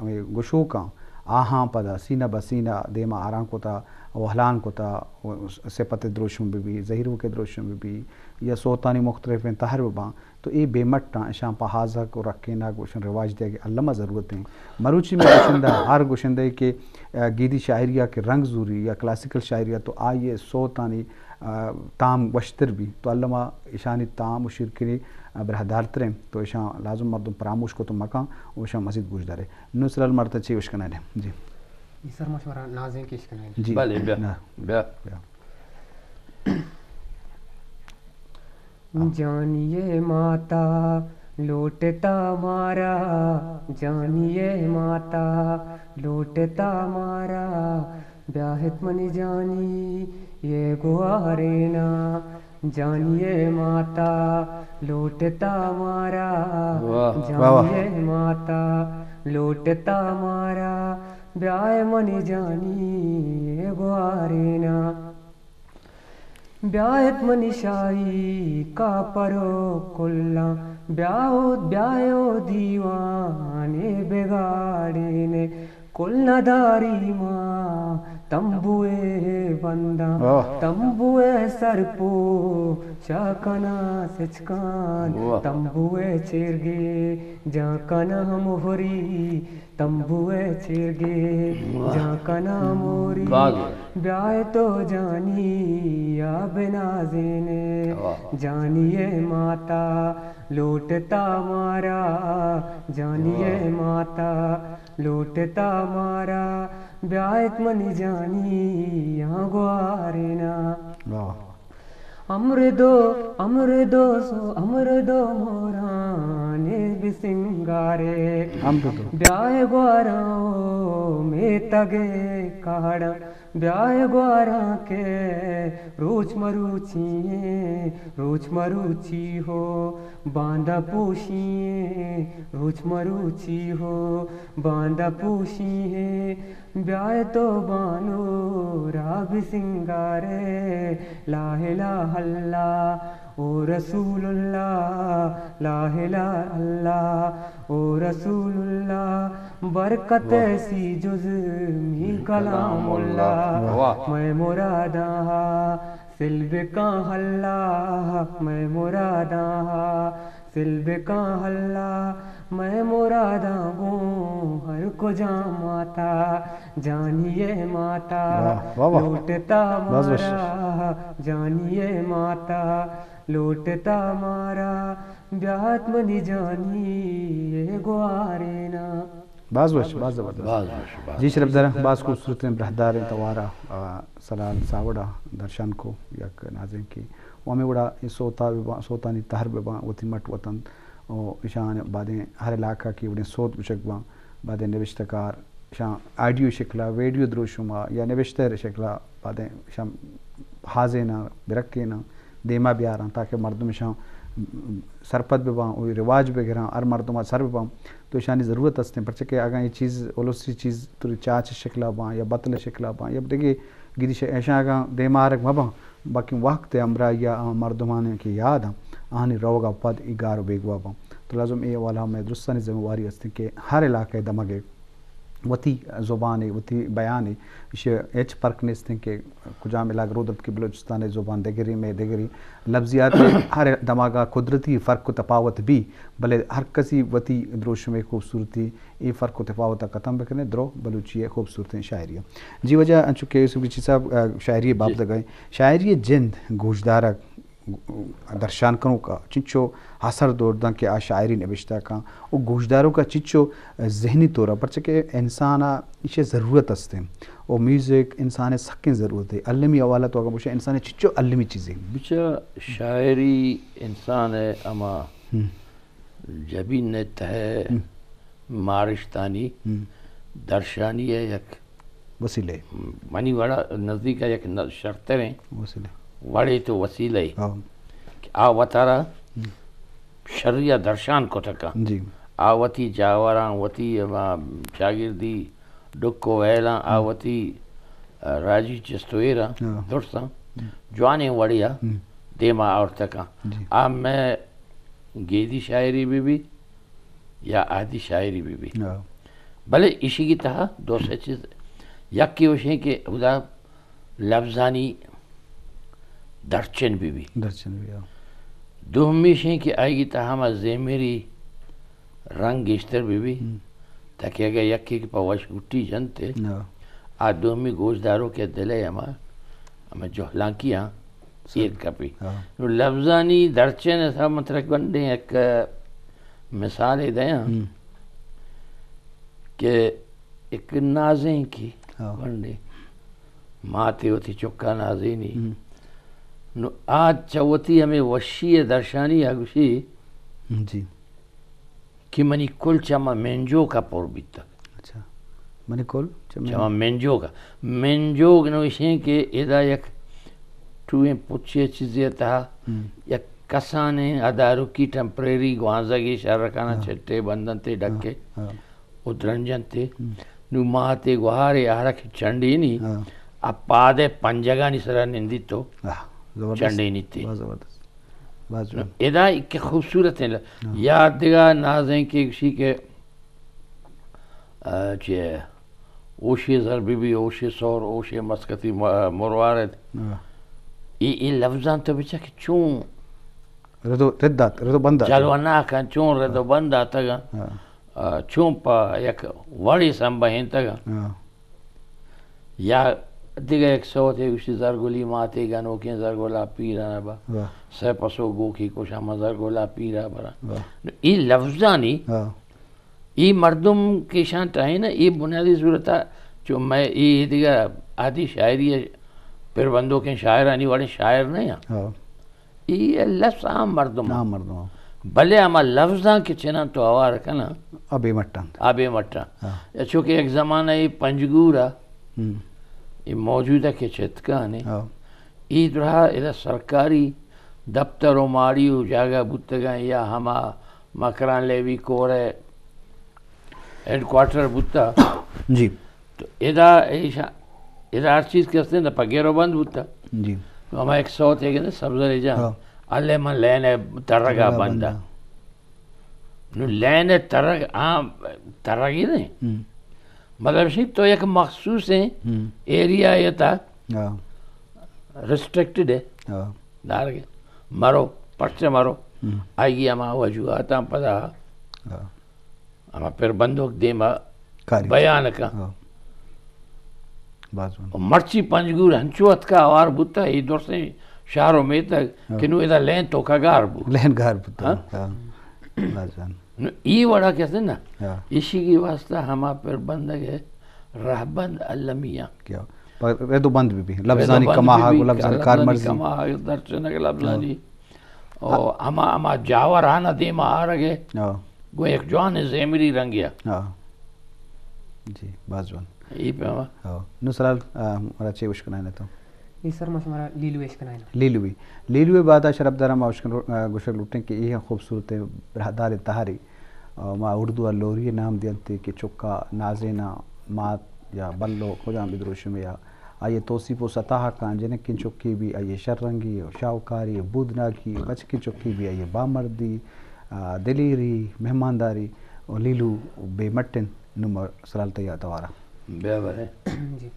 ہمے گشوکاں، آہاں پدا سینہ بہ سینہ دیما آران کتا، وہلان کتا، و سپت دروشم بہ بی، زہیروک دروشم بہ بی، یا صوتانی مختلفیں تہر بہ باں، تو اے بے مٹاں اشاں پہازگ و رکینگ و اشاں رواج دیگ الما ضرورت ہیں۔ مروچی میں گشندہ، ہر گشندہ کہ، آ، گیدی شاعری ء کہ رنگ زوری یا کلاسیکل شاعری ء تو آئی ء صوتانی، آ، تام وشتر بی، تو الما اشانی تام و شیرکنی، آ، براہدارتریں، تو اشاں لازم مردم پراموش کو تو مکان و اشاں مزید گوش دارے۔ نصر المرد چی وش کنائے؟ جی۔ ای سر ما شمارا نازیں کش کنائے۔ جی۔ بلے، بیا۔ نہ۔ بیا۔ بیا۔ جانی ء ماتا لوٹتا مارا، جانی ء ماتا لوٹتا مارا، بیاہت منی جانی ء گوارینا، جانی ء ماتا لوٹتا مارا، واہ۔ جانی واہ، واہ۔ ء ماتا لوٹتا مارا، بیاہ منی جانی ء گوارینا۔ بیایت منی شاہی کاپر و کلاں، بیاوت بیائے و دیوانے بگاڑینے، کل نداری ما تمبوئے بنداں، واہ۔ تمبوئے سرپو چا کناں سچکان، واہ۔ تمبوئے چیرگے جاں کناں مہری، تمبو ء چیرگے واہ۔ جاں کناں موری، باز۔ بیائے تو جانی ء بنازینے۔ واہ۔ جانی ء ماتا لوٹتا مارا، جانی ء واہ۔ ماتا لوٹتا مارا، بیائت منی جانی ء گوارینا۔ واہ۔ امر دو، امر دو سو، امر دو مورانے بسنگارے۔ امر دو۔ بیائے گواراں او میتگے کاڑاں، بیائے گواراں کے روچ مروچی ایں، روچ مروچی ہو باندا پوشی ایں، روچ مروچی ہو باندا پوشی ایں۔ بیائے تو بانورا بسنگارے، لا الہ الا او رسول اللہ، لا الہ اللہ، او رسول اللہ، برکت واہ۔ ایسی جز می کلام اللہ۔ واہ۔ مئے مراداں ہا سلب کاں اللہ، مئے مراداں ہا سلب کاں اللہ، مئے مراداں گوں ہر کجام ماتا، جانی اے ماتا، واہ، واہ، واہ۔ لوٹتا بس، بس۔ مارا، جانی اے ماتا، لوٹتا مارا، بیات منی جانی اے گوارینا۔ باز وش، باز زبردست۔ باز وش، باز جی شرف دارا، باز خوبصورتیں براہداریں توارا، آ، سلال ساوڑا درشان کو یک نازینکے۔ و ہمے وڑا اے سوتا بہ باں، سوتانی تہر بہ باں، وتی مٹ وتن و اشان بادیں ہر علاقہ کہ وڑیں سوت گوشگ باں، بادیں نوشتہ کار اشان آڈیو شکلا، ویڈیو دروشما یا نوشتہ شکلا بادیں اشان ہازیناں، برکیناں، دیما بیاراں، تاکہ مردم اشاں سرپد بہ باں، و رواج بہ گراں، ہر مردم ء سر بہ باں۔ تو اشانی ضرورت استیں، پرچہ کہ اگاں یہ چیز، السی چیز تو چاچ شکلا باں یا بتل شکلا باں یا دگہ گدی ش-، اشاں اگاں دیما آرگ مہ باں، باقی وقت ء ہمراہی ء آ مردمانی کہ یاد آں، آہانی روگ ء پد ای گار و بیگواہ باں۔ تو لازم اے حوالہ ء مئے درستانی ذمہ واری استیں کہ ہر علاقہ ء دمگ ء وتی زبانے، وتی بیانے، ایشی ء ہچ فرق نیست کہ کجام علاقہ، رودرتکی بلوچستان ء زبان دگری، مئے دگری، لفظیات ء ہر دماغ ء قدرتی فرق و تفاوت بی، بلے ہر کسی وتی دروشم ء خوبصورتی، اے فرق و تفاوت ء ختم بکنے، درو بلوچی ء خوبصورتیں شاعری ء۔ جی واجہ، انچو کہ یوسف گچی صاحب، آ، شاعری ء باب جی۔ دگائیں، شاعری ء جند گوشدارگ درشان کنوکا چنچو اثر دور داں کہ آ شاعری نبشتہ کن و گوشداروکا چنچو ذہنی طورا، پرچہ کہ انسان ء ایشی ضرورت استیں و میوزک انسان ء سکیں ضرورت ہے۔ المی حوالہ تو اگر بوشے انسان ء چنچو المی چیزیں۔ بچا شاعری انسان ء ہما ہم۔ جبین ء تہ ء ہم۔ مارشتانی ہم۔ درشانی ء یک وسیلے۔ منی وڑا نزدیک ء یک ن-، شرتریں وسیلے۔ وڑے تو وسیلے۔ ہاں۔ کہ آ وتارا ہم۔ شری ء درشان کتکاں۔ جی۔ آ وتی جاوراں، وتی ہما چاگردی ڈک و ویلاں، آ ہم۔ وتی، آ، راجی چست و ایراں، ہاں۔ درستاں، ہم۔ جوانیں وڑے ء ہم۔ دیما آورتکاں۔ جی۔ آ مئے گیدی شاعری بہ بی یا آدی شاعری بہ بی۔ ہاں۔ بلے ایشی کی تہا دو سے چیز، یکی وشیں کہ ہدا لفظانی درچن بہ بی۔ درچن بہ بی، ہاں۔ دومی شیں کہ آئی کی تہا ہما زیمری رنگ گیشتر بہ بی، ہم۔ تاکہ اگہ یکے کہ پہ وش گٹی جنت، ہاں۔ آ دومی گوشداروکے دل ء ہما، ہما جہلانکی آں سر۔ ایر کپی۔ ہاں۔ نو لفظانی درچن ء سر من ترا گونڈیں یک مثالے دیاں ہم۔ کہ یک نازینکے ہاں۔ گونڈیں ماتے وتی چکا نازینی۔ ہم۔ نو آ چہ وتی ہمے وشی ء درشانی ء گوشی، جی۔ کہ منی کل چہ ما منجوک ء پر بیتگ۔ اچھا۔ منی کل چہ چہ ما من- منجوک ء۔ منجوک نو ایشیں کہ ادا یک ٹوئیں پچے چیزے تہا ہم۔ یک کسانیں ادارکی ٹمپریری گوانزگے شر کناں ہاں۔ چٹے بندنتے ڈکے ہاں۔ ہاں۔ و درنجنتے۔ ہم۔ نو ماتے گوہارے آرک چنڈینی ہاں۔ ا پادے پنجگانی سرا نندی تو ہاں۔ زبردست۔ چنڈینی تے۔ باز زبردست۔ باز نو زبردست۔ ادا ایک خوبصورت ہے۔ ہاں۔ یاد دگا نازیں کہ گشی کہ، آ، چے، اوشے زر بی بی، اوشے سور، اوشے مسکتی م-، مروارد۔ ہاں۔ ای، ای لفظاں تو بچا کہ چون رد و، رد دات، رد و بند دات۔ جلوہ ناکاں چون رد و بند داتگاں۔ ہاں۔ آ، چون پہ یک وڑے سمبہینتگاں۔ ہاں۔ یا دگہ یک سوتے گوشتی زرگلی ماتے گنوکیں زرگلا پیرا نبا۔ واہ۔ سہ پسو گوکی کشا ما زرگلا پیرا برا۔ واہ۔ نو ای لفظانی، ہاں۔ ای مردم کیشان ٹاہینا، ای بنیادی صورتا چو میں ای دگہ آدی شاعری پر بندوکیں شاعرانی وڑیں شاعر نہیں ہاں۔ ہاں۔ ای لفظ عام مردم۔ عام مردم۔ بلے ہما لفظاں کہ چناں تو ہوار کناں۔ ابے مٹاں۔ ابے مٹاں۔ ہاں۔ یا چونکہ یک زمانہ ای پنجگور ء ہم۔ ای موجودہ کہ چتکانے۔ ہاں۔ ای درہا ادا سرکاری دفتر و ماڑی و جاگہ بوتگاں یا ہما مکران لیوی کور ء ہیڈ کوارٹر بوتا۔ جی۔ تو ادا ایشا، ادا ہر چیز کہ ہستیں، پہ گیر و بند بوتا۔ جی۔ تو ہما ایک سوت ہے کہ سبزر جان۔ ہاں۔ الے من لین ءِ ترگ ءَ بنداں۔ نوں لین ءِ ترگ، آ، ترگ ءَ نہ۔ مطلب شی تو یک مخصوصیں ایریا ءِ تھا ریسٹرکٹڈ ہے۔ دارگ ءَ مرو، پرچہ مرو۔ آئی ہما وجوہاتاں پدا ہما پر بندوک دیما بیان کن۔ باز وانگ۔ و مرچی پنجگور ہنچو اتکا ہوار بوتا، اے درسیں شہر و میتگ کہ نوں ادا لین توکا گار بو۔ لین گار بوتا۔ باز وانگ۔ نوں اے وڑا کسے نا، ایشی کی واسطہ ہما پر بندگ ہے رہبند المیاں۔ رد و بند بی بی، لبزانی کماہگ و لبزانی کارمرزی۔ کماہگ، درچنگ لبزانی۔ او ہما، ہما جاورانا دیما آرگ ءَ گوں یک جوانیں زیمری رنگے ءَ۔ جی، باز جوان۔ اے پیما۔ نوں سلال، آ، مارا چے اشکنائینہ تو؟ اے سر ما شمارا لیلو اشکنائینہ۔ لیلوی۔ لیلو ءِ بعد ءَ شرپداراں ما اشکن، آ، گوشگ لوٹیں کہ اے ہم خوبصورتیں براہداریں تہرے۔ آ، ما اردو ءَ لوری نام دینت کہ چکا نازینا مات یا بلو کجام بدروشمے یا آئی ءِ توسیپ و ستاہگاں، جنکیں چکے بی آئی ءِ شررنگی و شاہوکاری و بودناکی، بچکیں چکے بی آئی ءِ بامردی، آ، دلیری، مہمانداری و لیلو بے مٹ انت۔ نوں ما سلال تئی ءَ دوارہ۔ بیا برے۔ جی۔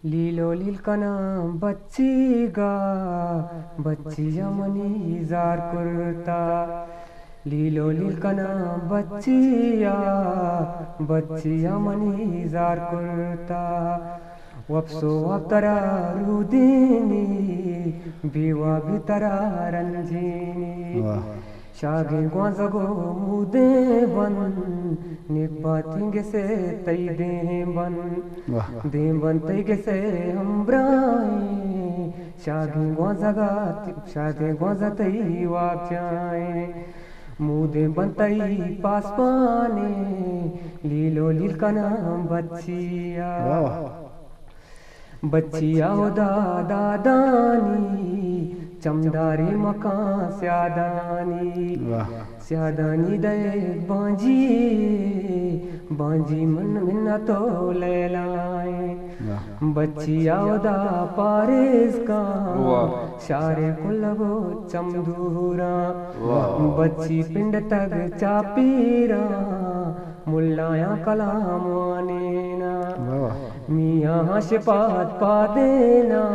لیلو لیل کناں بچیگا، بچیا منی زار کرتا۔ لیلو لیل کناں بچیا، بچیا منی زار کرتا۔ وپسو وپ ترا رودینی، بے وابی ترا رنجینی۔ شاگیں گوانزگ و مودیں بن، نیک باتیں گسے تئی دیم بن۔ دیم بن تئی گسے ہمبراہیں، شاگیں گوانزگا، شاگیں گوانزگ تئی واب جائیں۔ مودیں بن تئی پاسپانے، لیلو لیل کناں بچیا۔ بچیا ہدا دادانی، چمدارے مکاں سیادانی۔ سیادانی دئیگ بانجی، بانجی من منت و لیلائیں۔ بچیا ہدا پاریز کاں، شارے کلگ و چمدوراں۔ بچی پنڈتگ چاپیراں، ملایاں کلام وانیناں۔ میاں شپاد پادیناں،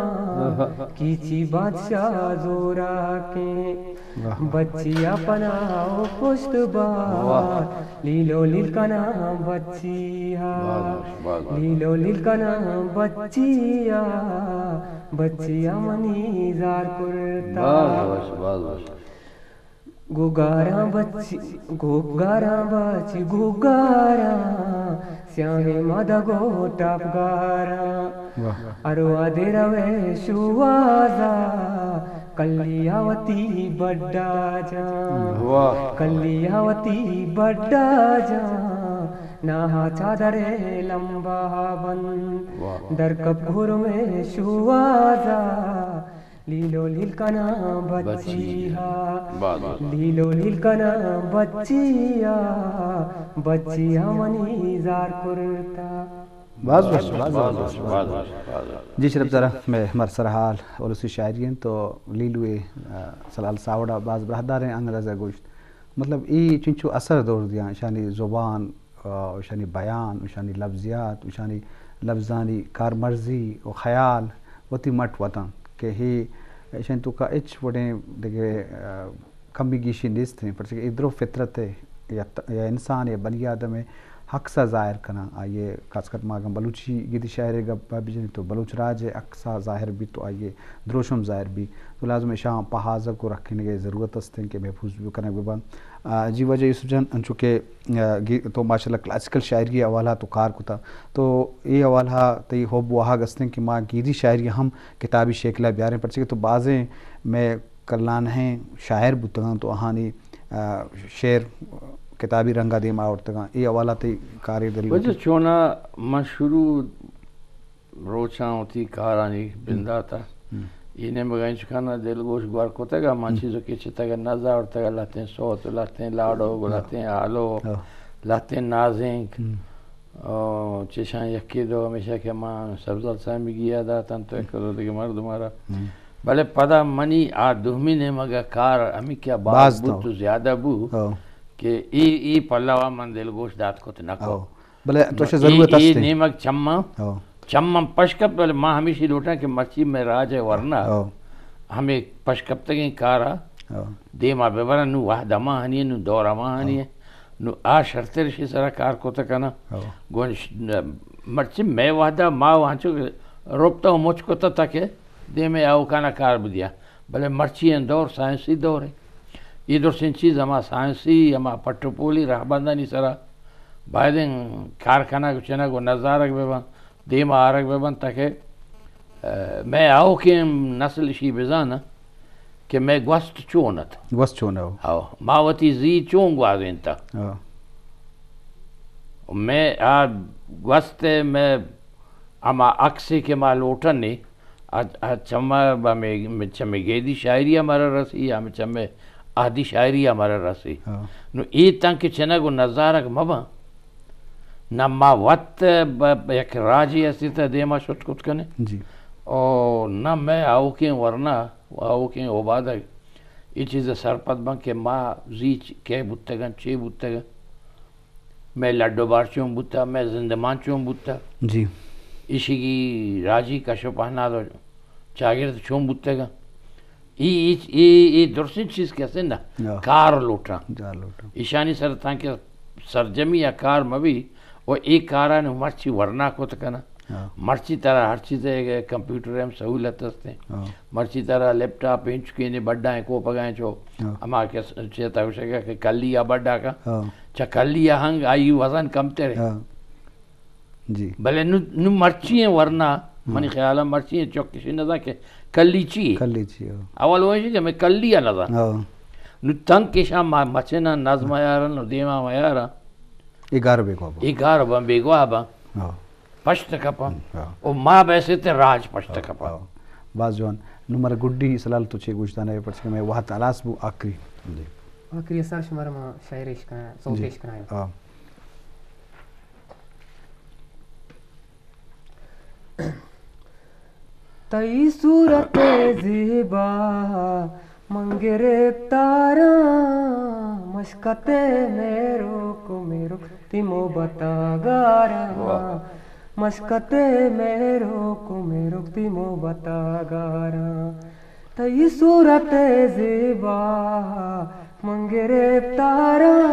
کیچی بادشاہ زوراکیں۔ بچیا پناہ و پشت بار، لیلو لیل کناں بچیا۔ لیلو لیل کناں بچیا، بچیا منی زار کرتا۔ گوگاراں بچی، گوگاراں بچی، گوگاراں، سیاہیں مدگ و ٹاپگاراں۔ ہر وہدے روئے شوہازا، کلیا وتی بڈا جان۔ کلیا وتی بڈا جان، ناہا چادرے لمبا بند۔ درکپ گورمے شوہازا، لیلو لیل کناں بچیا۔ لیلو لیل کناں بچیا، بچیا منی زار کرتا۔ باز وش، باز وش، باز وش۔ جی شرپدار، مئے ہمر سرحال السی شاعری انت تو لیلو ءِ، آ، سلال ساوڑا باز براہداریں انگریز ءَ گوشت۔ مطلب اے چنچو اثر دور دیاں، اشانی زبان، آ، اشانی بیان، اشانی لبزیات، اشانی لبزانی کارمرزی و خیال وتی مٹ وتاں کہ ہے اشانی توکا ہچ وڑیں دگہ، آ، کمی گیشی نیست ہیں، پرچہ کہ اے درو فطرت ہے یا ت-، یا انسان یا بنی آدم ہے، عکس ءَ ظاہر کناں، آئی ءِ خاص کر ما اگاں بلوچی گیدی شاعر ءِ گپ ءَ بجنیں تو بلوچ راج ءِ عکس ءَ ظاہر بیت تو آئی ءِ دروشم ظاہر بیت، تو لازم ایشاں پہازگ و رکھینگ ءِ ضرورت است انت کہ محفوظ بکنگ بہ بنت۔ آ، جی واجہ یوسف جان، انچو کہ، آ، گی-، تو ماشاءاللہ کلاسیکل شاعری ءِ حوالہ تو کار کتا، تو اے حوالہ تئی حب و آہگ است انت کہ ما گیدی شاعری ہم کتابی شکل ءَ بیاریں، پرچہ کہ تو بازیں مئے کلانہیں شاعر بوتگاں تو آہانی، آ، شعر کتابی رنگ ءَ دیم آورتگاں۔ اے حوالہ تئی کارے دل واجہ لوٹی؟ چونا من شروع روچاں وتی کارانی بنداتا۔ اے نیمگا انچکانا دلگوش گور کتگا، من چیزو کہ چتگا نز آورتگا، لہتیں سوت، لہتیں لاڈو، لہتیں آلو، لہتیں نازینک۔ او چشاں یکے دو ہمیشہ کہ من سبزل سامیگی یاد آتن تو یک دو دگہ مردم آرا۔ بلے پدا منی آ دومی نیمگ ءَ کار ہمیکہ باز باز بوت تو۔ و زیادہ بو ہو۔ کہ ای، ای پلوا من دلگوش دات کت نہ کو۔ ہو۔ بلے تو نو، اشی اے، ضرورت اے ہستے۔ نیمگ چماں، ہو۔ چماں پش کپت، بلے ما ہمیشی لوٹاں کہ مرچی مئے راج ءِ ورنا ہو۔ ہمے پش کپتگیں کارا ہو۔ دیما ببراں، نو وہد ہماہانی، نو دور ہماہانی ہو۔ نو آ شرتر اشی سرا کار کت کناں۔ ہو۔ گون ش-، مرچی مئے وہدا ما وانچو کہ رپتا و مچ کتا تاکہ دیمے آؤکانا کار بدیا۔ بلے مرچی ایں دور سائنسی دور ہے۔ یہ درسیں چیز ہما سائنسی، ہما پٹ و پولی رہبندانی سرا بایدیں کار کنگ و چنگ و نزارگ ببن، دیما آرگ ببن تاکہ، اه، مئے آؤکیں نسل اشی بزانہ کہ مئے گوست چون ات۔ گوست چون ہو۔ ہو، ما وتی زی چون گوازینتا۔ ہو۔ مئے آ گوست، مئے ہما عکسے کہ ما لوٹنے، ا، ا، چمے، چمے گیدی شاعری ہمارا رسی، ہم چمے آدی شاعری ہمارا رسی۔ ہاں۔ نو اے تنکہ چنگ و نزارگ مباں۔ نہ ما وت ب-، ب-، یک راجی ہستی تا دیما شت کت کنے۔ جی۔ او نہ مئے آؤکیں ورنا، آؤکیں اوبادگ، اے چیز سرپد بن کہ ما زی چ-، کئے بوتگن، چے بوتگن۔ مئے لڈ و بار چون بوتا، مئے زندمان چون بوتا۔ جی۔ ایشیگی راجی کش و پہناد و چاگرد چون بوتگا۔ ای، ای، ای، ای درسیں چیز کہ ہستیں نا، ہاں۔ کار لوٹاں۔ کار لوٹاں۔ ایشانی سر تانکہ سرجمی یا کار مبی و ای کاران مرچی ورنا کت کنا۔ ہاں۔ مرچی ترا ہر چیز کمپیوٹر ہم سہولت ہستیں۔ ہاں۔ مرچی ترا لیپ ٹاپ انچکیں بڈا ہیں کوپگا ہیں چو۔ ہاں۔ ہما کہ س-، چیتا گوشگا کہ کلی یا بڈا کا۔ ہاں۔ چہ کلی ءَ ہنگ آئی وزن کمتر ہے۔ ہاں۔ جی۔ بلے نو، نو مرچی ہیں ورنا، ہاں۔ منی خیال ءَ مرچی ہیں چک کشی نہ زان کہ کلی چی ہے۔ کلی چی ہے۔ اول وہ کہ میں کلی ءَ نہ زان۔ ہاں۔ نو تنگ کشا ما مچنا نظم یارن و دیما یارا۔ اے گار بیگواہ با۔ اے گار با بیگواہ با۔ ہاں۔ پشت کپا۔ ہاں۔ او ما بیسے تے راج پشت ہاں، کپا۔ ہاں۔ باز جوان۔ نو مر گڈی سلال تو چے گوشدانے پرچہ کہ میں وہد ہلاس بو آخری۔ جی۔ آخری اثر شمارا ما شاعر عشق، صوت جی۔ عشق کنا۔ ہاں۔ تئی صورت زیبا من گرفتاراں، مشکت مہروک مہروک تی محبت ءَ گاراں۔ واہ۔ مشکت مہروک مہروک تی محبت ءَ گاراں۔ تئی صورت زیبا من گرفتاراں،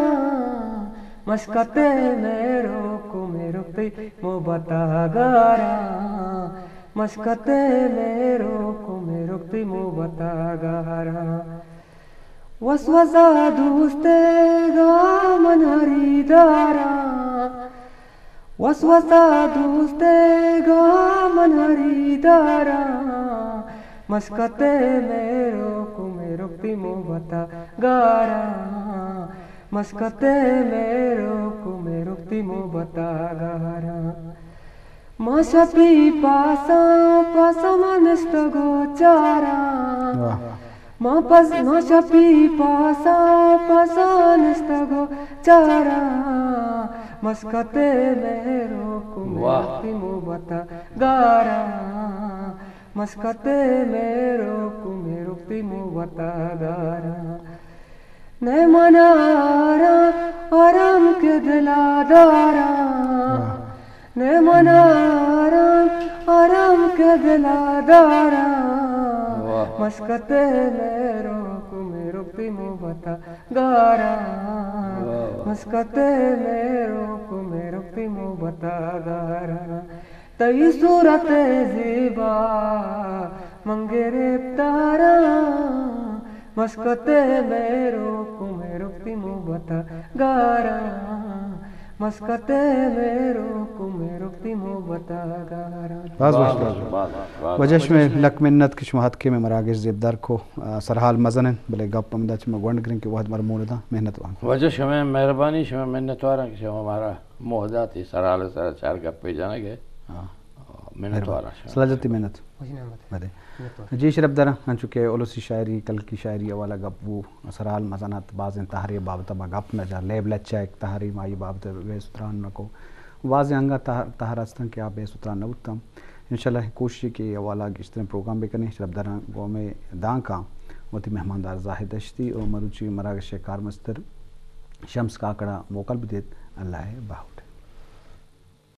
مشکت مہروک مہروک تئی محبت ءَ گاراں۔ مشکت مہروک مہروک تئی محبت ءَ گاراں۔ وسوسہ دوستیگا من ہری داراں، وسوسہ دوستیگا من ہری داراں، مشکت مہروک مہروک تئی محبت ءَ گاراں، مشکت مہروک مہروک تئی محبت ءَ گاراں۔ ما شپی پاساں، پاساں ما نشتگ و چاراں۔ واہ۔ ما پس، ما شپی پاساں، پاساں نشتگ و چاراں۔ مشکت مہروک واہ۔ مہروک تئی محبت ءَ گاراں۔ مشکت مہروک مہروک تئی محبت ءَ گاراں۔ نئے من آرام، آرام کہ دل ءَ داراں۔ واہ۔ نئے من آرام، آرام کہ دل ءَ داراں۔ واہ۔ مشکت مہروک مہروک تئی محبت ءَ گاراں۔ واہ۔ مشکت مہروک مہروک تئی محبت ءَ گاراں۔ تئی صورت زیبا من گرفتاراں، مشکت مہروک مہروک تئی محبت ءَ گاراں، مشکت مہروک مہروک تئی محبت ءَ گاراں۔ باز وش، باز، باز، باز، باز۔ واجہ شمئے لک منت کہ شما اتکے مئے مراگش زیبدار کو، آ، سرحال مزن انت، بلے گپ ہمدا چہ ما گونڈ گریں کہ وہد مر مولداں، محنت وانگ۔ واجہ شمئے مہربانی، شمئے منتواراں کہ شما مارا موہ دات اے سرحال ءِ سرا چار گپے جنگ ءَ۔ ہاں۔ منتوار آں۔ سلاجتی منت۔ خوش نعمت۔ بلے۔ منتوار۔ جی شرپ داراں، انچو کہ السی شاعری، کلکی شاعری حوالہ گپ بو، سرحال مزن ات، بازیں تہرے بابت ما گپ نہ جا، لیب لچہ یک تہرے ما آئی بابت بحث و تران نہ کو۔ بازیں انگا تہر، تہر ہستن کہ آ بحث و تران نہ بوتن۔ انشاءاللہ کوشش کہ حوالہ گیشتریں پروگرام بکنیں۔ شرپداراں گوں ہمے دانکاں وتی مہماندار زاہد دشتی و مروچی مراگش کارمستر شمس کاکڑا موکل بدیت۔ اللہ باہوٹ۔